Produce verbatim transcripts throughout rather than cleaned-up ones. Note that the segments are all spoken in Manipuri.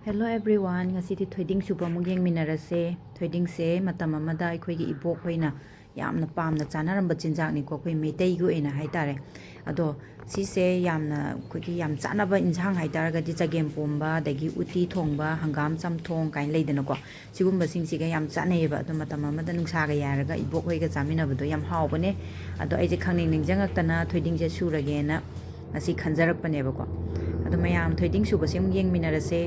Hello everyone, ꯉꯁꯤꯗꯤ ꯊꯣꯏꯗꯤꯡ ꯁꯨꯕ ꯑꯃꯨꯛ ꯌꯦꯡꯃꯤꯟꯅꯔꯁꯦ꯫ ꯊꯣꯏꯗꯤꯡꯁꯦ ꯃꯇꯝ ꯑꯃꯗ ꯑꯩꯈꯣꯏꯒꯤ ꯏꯕꯣꯛ ꯍꯣꯏꯅ ꯌꯥꯝꯅ ꯄꯥꯝꯅ ꯆꯥꯅꯔꯝꯕ ꯆꯤꯟꯖꯥꯛꯅꯤꯀꯣ, ꯑꯩꯈꯣꯏ ꯃꯩꯇꯩꯒꯤ ꯑꯣꯏꯅ ꯍꯥꯏꯇꯥꯔꯦ꯫ ꯑꯗꯣ ꯁꯤꯁꯦ ꯌꯥꯝꯅ ꯑꯩꯈꯣꯏꯒꯤ ꯌꯥꯝ ꯆꯥꯅꯕ ꯏꯟꯁꯥꯡ ꯍꯥꯏꯇꯥꯔꯒꯗꯤ ꯆꯒꯦꯝ ꯄꯣꯝꯕ, ꯑꯗꯒꯤ ꯎꯇꯤ ꯊꯣꯡꯕ, ꯍꯪꯒꯥꯝ ꯆꯝꯊꯣꯡ ꯀꯥꯏꯅ ꯂꯩꯗꯅꯀꯣ꯫ ꯁꯤꯒꯨꯝꯕꯁꯤꯡꯁꯤꯒ ꯌꯥꯝ ꯆꯥꯅꯩꯌꯦꯕ꯫ ꯑꯗꯣ ꯃꯇꯝ ꯑꯃꯗ ꯅꯨꯡꯁꯥꯒ ꯌꯥꯏꯔꯒ ꯏꯕꯣꯛ ꯍꯣꯏꯒ ꯆꯥꯃꯤꯟꯅꯕꯗꯣ ꯌꯥꯝ ꯍꯥꯎꯕꯅꯦ꯫ ꯑꯗꯣ ꯑꯩꯁꯦ ꯈꯪꯅꯤꯡ ꯅꯤꯡꯁꯤꯡꯉꯛꯇꯅ ꯊꯣꯏꯗꯤꯡꯁꯦ ꯁꯨꯔꯒꯦꯅ ꯉꯁꯤ ꯈꯟꯖꯔꯛꯄꯅꯦꯕꯀꯣ꯫ ꯑꯗꯣ ꯃꯌꯥꯝ ꯊꯣꯏꯗꯤꯡ ꯁꯨꯕꯁꯦ ꯑꯃꯨꯛ ꯌꯦꯡꯃꯤꯟꯅꯔꯁꯦ꯫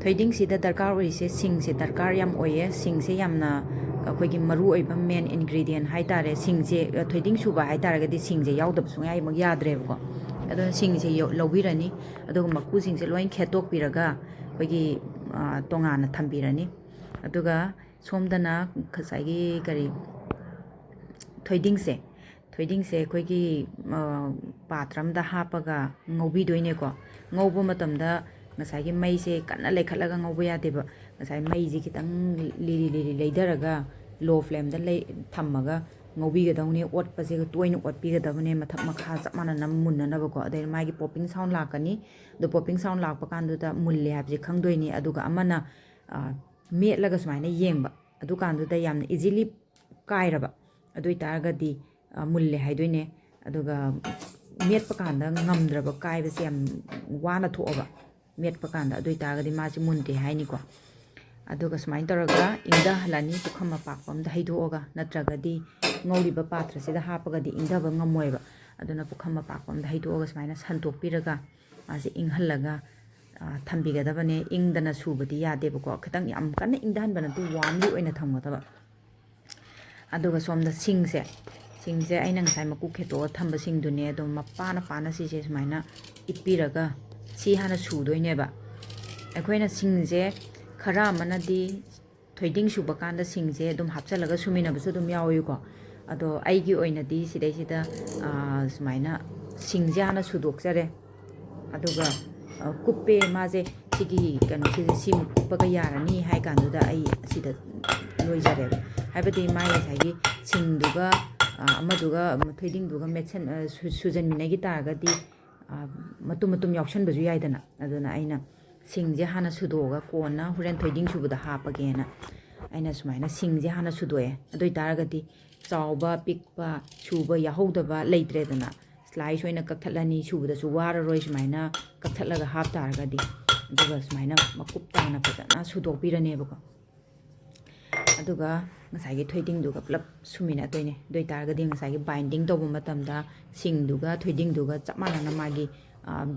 ꯊꯣꯏꯗꯤꯡꯁꯤꯗ ꯗꯔꯀꯥꯔ ꯑꯣꯏꯔꯤꯁꯦ ꯁꯤꯡꯁꯦ ꯗꯔꯀꯥꯔ ꯌꯥꯝ ꯑꯣꯏꯌꯦ꯫ ꯁꯤꯡꯁꯦ ꯌꯥꯝꯅ ꯑꯩꯈꯣꯏꯒꯤ ꯃꯔꯨ ꯑꯣꯏꯕ main ingredient ꯍꯥꯏꯇꯥꯔꯦ꯫ ꯁꯤꯡꯁꯦ, ꯊꯣꯏꯗꯤꯡ ꯁꯨꯕ ꯍꯥꯏꯇꯥꯔꯒꯗꯤ ꯁꯤꯡꯁꯦ ꯌꯥꯎꯗꯕ ꯁꯨꯡꯌꯥꯃꯛ ꯌꯥꯗ꯭ꯔꯦꯕꯀꯣ꯫ ꯑꯗꯨꯅ ꯁꯤꯡꯁꯦ ꯌꯣ-, ꯂꯧꯕꯤꯔꯅꯤ꯫ ꯑꯗꯨꯒ ꯃꯀꯨꯁꯤꯡꯁꯦ ꯂꯣꯏ ꯈꯦꯠꯇꯣꯛꯄꯤꯔꯒ ꯑꯩꯈꯣꯏꯒꯤ, ꯑ, ꯇꯣꯉꯥꯟꯅ ꯊꯝꯕꯤꯔꯅꯤ꯫ ꯑꯗꯨꯒ ꯁꯣꯝꯗꯅ ꯉꯁꯥꯏꯒꯤ ꯀꯔꯤ, ꯊꯣꯏꯗꯤꯡꯁꯦ, ꯊꯣꯏꯗꯤꯡꯁꯦ ꯑꯩꯈꯣꯏꯒꯤ, ꯑ, ꯄꯥꯇ꯭ꯔ ꯑꯃꯗ ꯍꯥꯞꯄꯒ ꯉꯧꯕꯤꯗꯣꯏꯅꯦꯀꯣ꯫ ꯉꯧꯕ ꯃꯇꯝꯗ ꯉꯁꯥꯏꯒꯤ ꯃꯩꯁꯦ ꯀꯟꯅ ꯂꯩꯈꯠꯂꯒ ꯉꯧꯕ ꯌꯥꯗꯦꯕ꯫ ꯉꯁꯥꯏ ꯃꯩꯁꯦ ꯈꯤꯇꯪ ꯂꯤꯔꯤ ꯂꯤꯔꯤ ꯂꯩꯊꯔꯒ low flameꯗ ꯂꯩ-, ꯊꯝꯃꯒ ꯉꯧꯕꯤꯒꯗꯧꯅꯦ꯫ ꯑꯣꯠꯄꯁꯦ ꯇꯣꯏꯅ ꯑꯣꯠꯄꯤꯒꯗꯕꯅꯦ, ꯃꯊꯛ ꯃꯈꯥ ꯆꯞ ꯃꯥꯟꯅꯅ ꯃꯨꯟꯅꯅꯕꯀꯣ꯫ ꯑꯗꯩ ꯃꯥꯒꯤ popping sound ꯂꯥꯛꯀꯅꯤ꯫ ꯑꯗꯣ popping sound ꯂꯥꯛꯄ ꯀꯥꯟꯗꯨꯗ ꯃꯨꯜꯂꯦ ꯍꯥꯏꯕꯁꯦ ꯈꯪꯗꯣꯏꯅꯤ꯫ ꯑꯗꯨꯒ ꯑꯃꯅ, ꯑ, ꯃꯦꯠꯂꯒ ꯁꯨꯃꯥꯏꯅ ꯌꯦꯡꯕ, ꯑꯗꯨꯀꯥꯟꯗꯨꯗ ꯌꯥꯝꯅ easily ꯀꯥꯏꯔꯕ, ꯑꯗꯨ ꯑꯣꯏꯇꯥꯔꯒꯗꯤ, ꯑ, ꯃꯨꯜꯂꯦ ꯍꯥꯏꯗꯣꯏꯅꯦ꯫ ꯑꯗꯨꯒ ꯃꯦꯠꯄ ꯀꯥꯟꯗ ꯉꯝꯗ꯭ꯔꯕ, ꯀꯥꯏꯕꯁꯦ ꯌꯥꯝ ꯋꯥꯅ ꯊꯣꯛꯑꯕ ꯃꯦꯠꯄ ꯀꯥꯟꯗ, ꯑꯗꯨ ꯑꯣꯏꯇꯥꯔꯒꯗꯤ ꯃꯥꯁꯦ ꯃꯨꯟꯗꯦ ꯍꯥꯏꯅꯤꯀꯣ꯫ ꯑꯗꯨꯒ ꯁꯨꯃꯥꯏꯅ ꯇꯧꯔꯒ ꯏꯪꯊꯍꯜꯂꯅꯤ, ꯄꯨꯈꯝ ꯑꯄꯥꯛꯄ ꯑꯃꯗ ꯍꯩꯗꯣꯛꯑꯒ, ꯅꯠꯇ꯭ꯔꯒꯗꯤ ꯉꯧꯔꯤꯕ ꯄꯥꯇ꯭ꯔꯁꯤꯗ ꯍꯥꯞꯄꯒꯗꯤ ꯏꯪꯊꯕ ꯉꯝꯃꯣꯏꯕ꯫ ꯑꯗꯨꯅ ꯄꯨꯈꯝ ꯑꯄꯥꯛꯄ ꯑꯃꯗ ꯍꯩꯗꯣꯛꯑꯒ ꯁꯨꯃꯥꯏꯅ ꯁꯟꯇꯣꯛꯄꯤꯔꯒ ꯃꯥꯁꯦ ꯏꯪꯍꯜꯂꯒ, ꯑ, ꯊꯝꯕꯤꯒꯗꯕꯅꯦ꯫ ꯏꯪꯗꯅ ꯁꯨꯕꯗꯤ ꯌꯥꯗꯦꯕꯀꯣ, ꯈꯤꯇꯪ ꯌꯥꯝ ꯀꯟꯅ ꯏꯪꯊꯍꯟꯕ ꯅꯠꯇꯦ, warmly ꯑꯣꯏꯅ ꯊꯝꯒꯗꯕ꯫ ꯑꯗꯨꯒ ꯁꯣꯝꯗ ꯁꯤꯡꯁꯦ, ꯁꯤꯡꯁꯦ ꯑꯩꯅ ꯉꯁꯥꯏ ꯃꯀꯨ ꯈꯦꯠꯇꯣꯛꯑ ꯊꯝꯕ ꯁꯤꯡꯗꯨꯅꯦ꯫ ꯑꯗꯣ ꯃꯄꯥꯅ ꯄꯥꯅ ꯁꯤꯁꯦ ꯁꯨꯃꯥꯏꯅ ꯏꯠꯄꯤꯔꯒ ꯁꯤ ꯍꯥꯟꯅ ꯁꯨꯗꯣꯏꯅꯦꯕ꯫ ꯑꯩꯈꯣꯏꯅ ꯁꯤꯡꯁꯦ ꯈꯔ ꯑꯃꯅꯗꯤ ꯊꯣꯏꯗꯤꯡ ꯁꯨꯕ ꯀꯥꯟꯗ ꯁꯤꯡꯁꯦ ꯑꯗꯨꯝ ꯍꯥꯞꯆꯤꯜꯂꯒ ꯁꯨꯃꯤꯟꯅꯕꯁꯨ ꯑꯗꯨꯝ ꯌꯥꯎꯏꯀꯣ꯫ ꯑꯗꯣ ꯑꯩꯒꯤ ꯑꯣꯏꯅꯗꯤ ꯁꯤꯗꯩꯁꯤꯗ, ꯑ, ꯁꯨꯃꯥꯏꯅ ꯁꯤꯡꯁꯦ ꯍꯥꯟꯅ ꯁꯨꯗꯣꯛꯆꯔꯦ꯫ ꯑꯗꯨꯒ, ꯑ, ꯀꯨꯞꯄꯦ ꯃꯥꯁꯦ, ꯁꯤꯒꯤ ꯀꯩꯅꯣꯁꯤꯗ ꯁꯤꯃꯨꯛ ꯀꯨꯞꯄꯒ ꯌꯥꯔꯅꯤ ꯍꯥꯏ ꯀꯥꯟꯗꯨꯗ ꯑꯩ ꯁꯤꯗ ꯂꯣꯏꯖꯔꯦꯕ꯫ ꯍꯥꯏꯕꯗꯤ ꯃꯥꯏ ꯉꯁꯥꯏꯒꯤ ꯁꯤꯡꯗꯨꯒ, ꯑ, ꯑꯃꯗꯨꯒ, ꯊꯣꯏꯗꯤꯡꯗꯨꯒ ꯃꯦꯠꯁꯟ-, ꯑ, ꯁꯨ-, ꯁꯨꯖꯟꯃꯤꯟꯅꯈꯤ ꯇꯥꯔꯒꯗꯤ, ꯑ, ꯃꯇꯨꯝ ꯃꯇꯨꯝ ꯌꯥꯎꯁꯟꯕꯁꯨ ꯌꯥꯏꯗꯅ꯫ ꯑꯗꯨꯅ ꯑꯩꯅ ꯁꯤꯡꯁꯦ ꯍꯥꯟꯅ ꯁꯨꯗꯣꯛꯑꯒ ꯀꯣꯟꯅ ꯍꯣꯔꯦꯟ ꯊꯣꯏꯗꯤꯡ ꯁꯨꯕꯗ ꯍꯥꯞꯄꯒꯦꯅ ꯑꯩꯅ ꯁꯨꯃꯥꯏꯅ ꯁꯤꯡꯁꯦ ꯍꯥꯟꯅ ꯁꯨꯗꯣꯛꯑꯦ꯫ ꯑꯗꯨ ꯑꯣꯏꯇꯥꯔꯒꯗꯤ ꯆꯥꯎꯕ ꯄꯤꯛꯄ ꯁꯨꯕ ꯌꯥꯍꯧꯗꯕ ꯂꯩꯇ꯭ꯔꯦꯗꯅ, ꯁ꯭ꯂꯥꯏꯁ ꯑꯣꯏꯅ ꯀꯛꯊꯠꯂꯅꯤ, ꯁꯨꯕꯗꯁꯨ ꯋꯥꯔꯔꯣꯏ ꯁꯨꯃꯥꯏꯅ ꯀꯛꯊꯠꯂꯒ ꯍꯥꯞꯇꯥꯔꯒꯗꯤ꯫ ꯑꯗꯨꯒ ꯁꯨꯃꯥꯏꯅ ꯃꯀꯨꯞ ꯇꯥꯅ ꯐꯖꯅ ꯁꯨꯗꯣꯛꯄꯤꯔꯅꯦꯕꯀꯣ꯫ ꯑꯗꯨꯒ ꯉꯁꯥꯏꯒꯤ ꯊꯣꯏꯗꯤꯡꯗꯨꯒ ꯄꯨꯂꯞ ꯁꯨꯃꯤꯟꯅꯗꯣꯏꯅꯦ꯫ ꯑꯗꯨ ꯑꯣꯏꯇꯥꯔꯒꯗꯤ ꯉꯁꯥꯏꯒꯤ binding ꯇꯧꯕ ꯃꯇꯝꯗ ꯁꯤꯡꯗꯨꯒ ꯊꯣꯏꯗꯤꯡꯗꯨꯒ ꯆꯞ ꯃꯥꯟꯅꯅ ꯃꯥꯒꯤ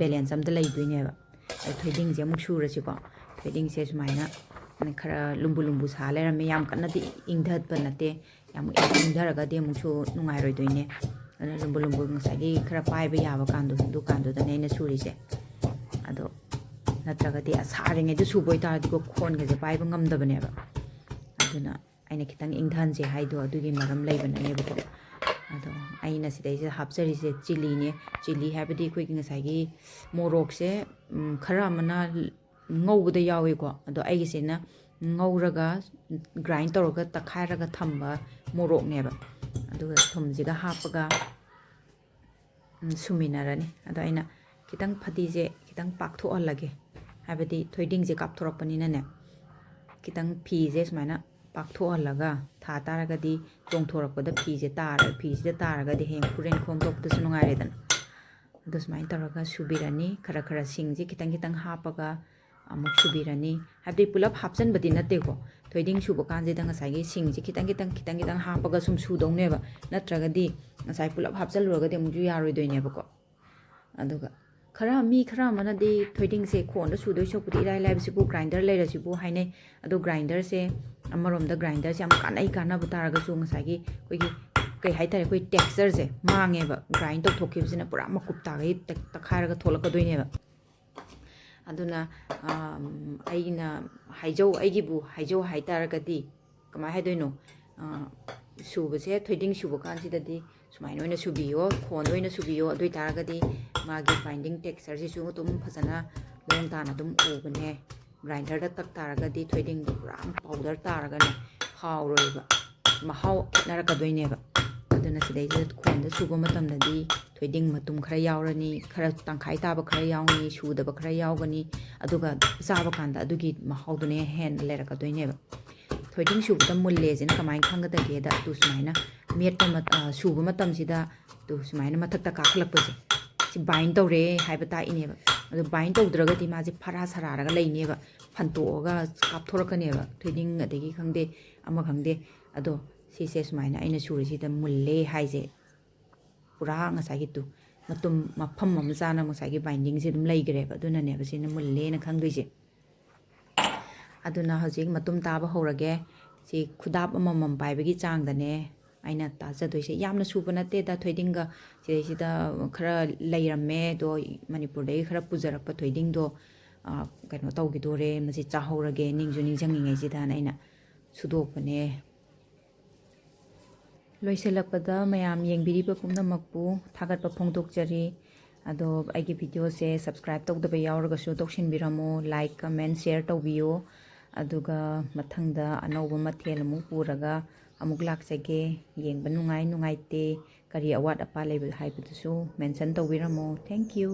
balance ꯑꯝꯗ ꯂꯩꯗꯣꯏꯅꯦꯕ꯫ ꯑꯗ ꯊꯣꯏꯗꯤꯡꯁꯦ ꯑꯃꯨꯛ ꯁꯨꯔꯁꯤꯀꯣ꯫ ꯊꯣꯏꯗꯤꯡꯁꯦ ꯁꯨꯃꯥꯏꯅ ꯈꯔ ꯂꯨꯝꯕꯨ ꯂꯨꯝꯕꯨ ꯁꯥ ꯂꯩꯔꯝꯃꯦ꯫ ꯌꯥꯝ ꯀꯟꯅꯗꯤ ꯏꯪꯊꯍꯟꯕ ꯅꯠꯇꯦ, ꯌꯥꯝ ꯏꯪꯊꯔꯒꯗꯤ ꯑꯃꯨꯛꯁꯨ ꯅꯨꯡꯉꯥꯏꯔꯣꯏꯗꯣꯏꯅꯦ꯫ ꯑꯗꯨꯅ ꯂꯨꯝꯕꯨ ꯂꯨꯝꯕꯨ ꯉꯁꯥꯏꯒꯤ ꯈꯔ ꯄꯥꯏꯕ ꯌꯥꯕ ꯀꯥꯟꯗꯣ, ꯑꯗꯨ ꯀꯥꯟꯗꯨꯗꯅꯦ ꯑꯩꯅ ꯁꯨꯔꯤꯁꯦ꯫ ꯑꯗꯣ ꯅꯠꯇ꯭ꯔꯒꯗꯤ ꯑꯁꯥꯔꯤꯉꯩꯗ ꯁꯨꯕ ꯑꯣꯏꯇꯥꯔꯗꯤꯀꯣ, ꯈꯣꯟꯒꯁꯦ ꯄꯥꯏꯕ ꯉꯝꯗꯕꯅꯦꯕ꯫ ꯑꯗꯨꯅ ꯑꯩꯅ ꯈꯤꯇꯪ ꯏꯪꯊꯍꯟꯁꯦ ꯍꯥꯏꯗꯣ ꯑꯗꯨꯒꯤ ꯃꯔꯝ ꯂꯩꯕꯅꯅꯦꯕꯀꯣ꯫ ꯑꯗꯣ ꯑꯩꯅ ꯁꯤꯗꯩꯁꯤꯗ ꯍꯥꯞꯆꯔꯤꯁꯦ chilli ꯅꯦ꯫ Chilli ꯍꯥꯏꯕꯗꯤ ꯑꯩꯈꯣꯏꯒꯤ ꯉꯁꯥꯏꯒꯤ ꯃꯣꯔꯣꯛꯁꯦ, ꯎꯝ, ꯈꯔ ꯑꯃꯅ ꯉꯧꯕꯗ ꯌꯥꯎꯏꯀꯣ꯫ ꯑꯗꯣ ꯑꯩꯒꯤꯁꯤꯅ ꯉꯧꯔꯒ grind ꯇꯧꯔꯒ ꯇꯛꯈꯥꯏꯔꯒ ꯊꯝꯕ ꯃꯣꯔꯣꯛꯅꯦꯕ꯫ ꯑꯗꯨꯒ ꯊꯨꯝꯁꯤꯒ ꯍꯥꯞꯄꯒ, ꯎꯝ, ꯁꯨꯃꯤꯟꯅꯔꯅꯤ꯫ ꯑꯗꯣ ꯑꯩꯅ ꯈꯤꯇꯪ ꯐꯗꯤꯁꯦ ꯈꯤꯇꯪ ꯄꯥꯛꯊꯣꯛꯍꯜꯂꯒꯦ, ꯍꯥꯏꯕꯗꯤ ꯊꯣꯏꯗꯤꯡꯁꯦ ꯀꯥꯞꯊꯣꯔꯛꯄꯅꯤꯅꯅꯦ꯫ ꯈꯤꯇꯪ ꯐꯤꯁꯦ ꯁꯨꯃꯥꯏꯅ ꯄꯥꯛꯊꯣꯛꯍꯜꯂꯒ ꯊꯥ ꯇꯥꯔꯒꯗꯤ ꯆꯣꯡꯊꯣꯔꯛꯄꯗ ꯐꯤꯁꯦ ꯇꯥꯔ-, ꯐꯤꯁꯤꯗ ꯇꯥꯔꯒꯗꯤ ꯍꯌꯦꯡ ꯈꯨꯔꯦꯟ ꯈꯣꯝꯗꯣꯛꯄꯗꯁꯨ ꯅꯨꯡꯉꯥꯏꯔꯦꯗꯅ꯫ ꯑꯗꯨ ꯁꯨꯃꯥꯏꯅ ꯇꯧꯔꯒ ꯁꯨꯕꯤꯔꯅꯤ꯫ ꯈꯔ ꯈꯔ ꯁꯤꯡꯁꯦ ꯈꯤꯇꯪ ꯈꯤꯇꯪ ꯍꯥꯞꯄꯒ ꯑꯃꯨꯛ ꯁꯨꯕꯤꯔꯅꯤ꯫ ꯍꯥꯏꯕꯗꯤ ꯄꯨꯂꯞ ꯍꯥꯞꯆꯟꯕꯗꯤ ꯅꯠꯇꯦꯀꯣ꯫ ꯊꯣꯏꯗꯤꯡ ꯁꯨꯕ ꯀꯥꯟꯁꯤꯗ ꯉꯁꯥꯏꯒꯤ ꯁꯤꯡꯁꯦ ꯈꯤꯇꯪ ꯈꯤꯇꯪ, ꯈꯤꯇꯪ ꯈꯤꯇꯪ ꯍꯥꯞꯄꯒ ꯁꯨꯝ ꯁꯨꯗꯧꯅꯦꯕ꯫ ꯅꯠꯇ꯭ꯔꯒꯗꯤ ꯉꯁꯥꯏ ꯄꯨꯂꯞ ꯍꯥꯞꯆꯜꯂꯨꯔꯒꯗꯤ ꯑꯃꯨꯛꯁꯨ ꯌꯥꯔꯣꯏꯗꯣꯏꯅꯦꯕꯀꯣ꯫ ꯑꯗꯨꯒ ꯈꯔ, ꯃꯤ ꯈꯔ ꯑꯃꯅꯗꯤ ꯊꯣꯏꯗꯤꯡꯁꯦ ꯈꯣꯟꯗ ꯁꯨꯗꯣꯏ ꯁꯔꯨꯛꯄꯨꯗꯤ ꯏꯔꯥꯏ ꯂꯥꯏꯕꯁꯤꯕꯨ grinder ꯂꯩꯔꯁꯤꯕꯨ ꯍꯥꯏꯅꯩ꯫ ꯑꯗꯣ grinderꯁꯦ ꯑꯃꯔꯣꯝꯗ grinderꯁꯦ ꯌꯥꯝ ꯀꯥꯟꯅꯩ, ꯀꯥꯟꯅꯕ ꯇꯥꯔꯒꯁꯨ ꯉꯁꯥꯏꯒꯤ ꯑꯩꯈꯣꯏꯒꯤ ꯀꯩ ꯍꯥꯏꯇꯥꯔꯦ, ꯑꯩꯈꯣꯏ textureꯁꯦ ꯃꯥꯡꯉꯦꯕ꯫ Grind ꯇꯧꯊꯣꯛꯈꯤꯕꯁꯤꯅ ꯄꯨꯔꯥ ꯃꯀꯨꯞ ꯇꯥꯈꯩ ꯇꯛ-, ꯇꯛꯈꯥꯏꯔꯒ ꯊꯣꯛꯂꯛꯀꯗꯣꯏꯅꯦꯕ꯫ ꯑꯗꯨꯅ, ꯑꯝ, ꯑꯩꯅ ꯍꯥꯏꯖꯧ, ꯑꯩꯒꯤꯕꯨ ꯍꯥꯏꯖꯧ ꯍꯥꯏꯇꯥꯔꯒꯗꯤ, ꯀꯃꯥꯏ ꯍꯥꯏꯗꯣꯏꯅꯣ? ꯑ, ꯁꯨꯕꯁꯦ, ꯊꯣꯏꯗꯤꯡ ꯁꯨꯕ ꯀꯥꯟꯁꯤꯗꯗꯤ ꯁꯨꯃꯥꯏꯅ ꯑꯣꯏꯅ ꯁꯨꯕꯤꯌꯣ, ꯈꯣꯟꯗ ꯑꯣꯏꯅ ꯁꯨꯕꯤꯌꯣ꯫ ꯑꯗꯨ ꯑꯣꯏꯇꯥꯔꯒꯗꯤ ꯃꯥꯒꯤ binding textureꯁꯤꯁꯨ ꯑꯗꯨꯝ ꯐꯖꯅ ꯃꯑꯣꯡ ꯇꯥꯅ ꯑꯗꯨꯝ ꯎꯕꯅꯦ꯫ Grinderꯗ ꯇꯛ ꯇꯥꯔꯒꯗꯤ ꯊꯣꯏꯗꯤꯡꯗꯣ ꯄꯨꯔꯥ powder ꯇꯥꯔꯒꯅꯦ, ꯍꯥꯎꯔꯣꯏꯕ, ꯃꯍꯥꯎ ꯈꯦꯠꯅꯔꯛꯀꯗꯣꯏꯅꯦꯕ꯫ ꯑꯗꯨꯅ ꯁꯤꯗꯩꯁꯤꯗ ꯈꯣꯟꯗ ꯁꯨꯕ ꯃꯇꯝꯗꯗꯤ ꯊꯣꯏꯗꯤꯡ ꯃꯇꯨꯝ ꯈꯔ ꯌꯥꯎꯔꯅꯤ, ꯈꯔ ꯇꯪꯈꯥꯏ ꯇꯥꯕ ꯈꯔ ꯌꯥꯎꯅꯤ, ꯁꯨꯗꯕ ꯈꯔ ꯌꯥꯎꯒꯅꯤ꯫ ꯑꯗꯨꯒ ꯆꯥꯕ ꯀꯥꯟꯗ ꯑꯗꯨꯒꯤ ꯃꯍꯥꯎꯗꯨꯅ ꯍꯦꯟꯅ ꯂꯩꯔꯛꯀꯗꯣꯏꯅꯦꯕ꯫ ꯊꯣꯏꯗꯤꯡ ꯁꯨꯕꯗ ꯃꯨꯜꯂꯦꯁꯤꯅ ꯀꯃꯥꯏꯅ ꯈꯪꯒꯗꯒꯦꯗ, ꯑꯗꯨ ꯁꯨꯃꯥꯏꯅ ꯃꯦꯠꯄ ꯃꯠ-, ꯑ, ꯁꯨꯕ ꯃꯇꯝꯁꯤꯗ ꯑꯗꯨ ꯁꯨꯃꯥꯏꯅ ꯃꯊꯛꯇ ꯀꯥꯈꯠꯂꯛꯄꯁꯦ, ꯁꯤ bind ꯇꯧꯔꯦ ꯍꯥꯏꯕ ꯇꯥꯛꯏꯅꯦꯕ꯫ ꯑꯗꯨ bind ꯇꯧꯗ꯭ꯔꯒꯗꯤ ꯃꯥꯁꯦ ꯐꯔꯥ ꯁꯔꯥꯔꯒ ꯂꯩꯅꯦꯕ, ꯐꯟꯇꯣꯛꯑꯒ ꯀꯥꯞꯊꯣꯔꯛꯀꯅꯦꯕ, ꯊꯣꯏꯗꯤꯡ ꯑꯗꯒꯤ ꯈꯪꯗꯦ, ꯑꯃ ꯈꯪꯗꯦ꯫ ꯑꯗꯣ ꯁꯤꯁꯦ ꯁꯨꯃꯥꯏꯅ ꯑꯩꯅ ꯁꯨꯔꯤꯁꯤꯗ ꯃꯨꯜꯂꯦ ꯍꯥꯏꯁꯦ, ꯄꯨꯔꯥ ꯉꯁꯥꯏꯒꯤ ꯇꯨ ꯃꯇꯨꯝ ꯃꯐꯝ ꯑꯃ ꯆꯥꯅ ꯉꯁꯥꯏꯒꯤ bindingꯁꯦ ꯑꯗꯨꯝ ꯂꯩꯈ꯭ꯔꯦꯕ, ꯑꯗꯨꯅꯅꯦꯕ ꯁꯤꯅ ꯃꯨꯜꯂꯦꯅ ꯈꯪꯗꯣꯏꯁꯦ꯫ ꯑꯗꯨꯅ ꯍꯧꯖꯤꯛ ꯃꯇꯨꯝ ꯇꯥꯕ ꯍꯧꯔꯒꯦ꯫ ꯁꯤ ꯈꯨꯗꯥꯞ ꯑꯃꯃꯝ ꯄꯥꯏꯕꯒꯤ ꯆꯥꯡꯗꯅꯦ ꯑꯩꯅ ꯇꯥꯖꯗꯣꯏꯁꯦ꯫ ꯌꯥꯝꯅ ꯁꯨꯕ ꯅꯠꯇꯦꯗ ꯊꯣꯏꯗꯤꯡꯒ꯫ ꯁꯤꯗꯩꯁꯤꯗ ꯈꯔ ꯂꯩꯔꯝꯃꯦ, ꯑꯗꯣ ꯃꯅꯤꯄꯨꯔꯗꯒꯤ ꯈꯔ ꯄꯨꯖꯔꯛꯄ ꯊꯣꯏꯗꯤꯡꯗꯣ, ꯑ, ꯀꯩꯅꯣ ꯇꯧꯈꯤꯗꯣꯔꯦ, ꯃꯁꯤ ꯆꯥꯍꯧꯔꯒꯦ ꯅꯤꯡꯁꯨ ꯅꯤꯡꯁꯤꯡꯉꯤꯉꯩꯁꯤꯗꯅ ꯑꯩꯅ ꯁꯨꯗꯣꯛꯄꯅꯦ꯫ ꯂꯣꯏꯁꯤꯜꯂꯛꯄꯗ ꯃꯌꯥꯝ ꯌꯦꯡꯕꯤꯔꯤꯕ ꯄꯨꯝꯅꯃꯛꯄꯨ ꯊꯥꯒꯠꯄ ꯐꯣꯡꯗꯣꯛꯆꯔꯤ꯫ ꯑꯗꯣ ꯑꯩꯒꯤ videoꯁꯦ subscribe ꯇꯧꯗꯕ ꯌꯥꯎꯔꯒꯁꯨ ꯇꯧꯁꯤꯟꯕꯤꯔꯝꯃꯣ, like, comment, share ꯇꯧꯕꯤꯌꯣ꯫ ꯑꯗꯨꯒ ꯃꯊꯪꯗ ꯑꯅꯧꯕ ꯃꯊꯦꯜ ꯑꯃꯨꯛ ꯄꯨꯔꯒ ꯑꯃꯨꯛ ꯂꯥꯛꯆꯒꯦ꯫ ꯌꯦꯡꯕ ꯅꯨꯡꯉꯥꯏ ꯅꯨꯡꯉꯥꯏꯇꯦ, ꯀꯔꯤ ꯑꯋꯥꯠ ꯑꯄꯥ ꯂꯩꯕ ꯍꯥꯏꯕꯗꯨꯁꯨ mention ꯇꯧꯕꯤꯔꯝꯃꯣ꯫ Thank you꯫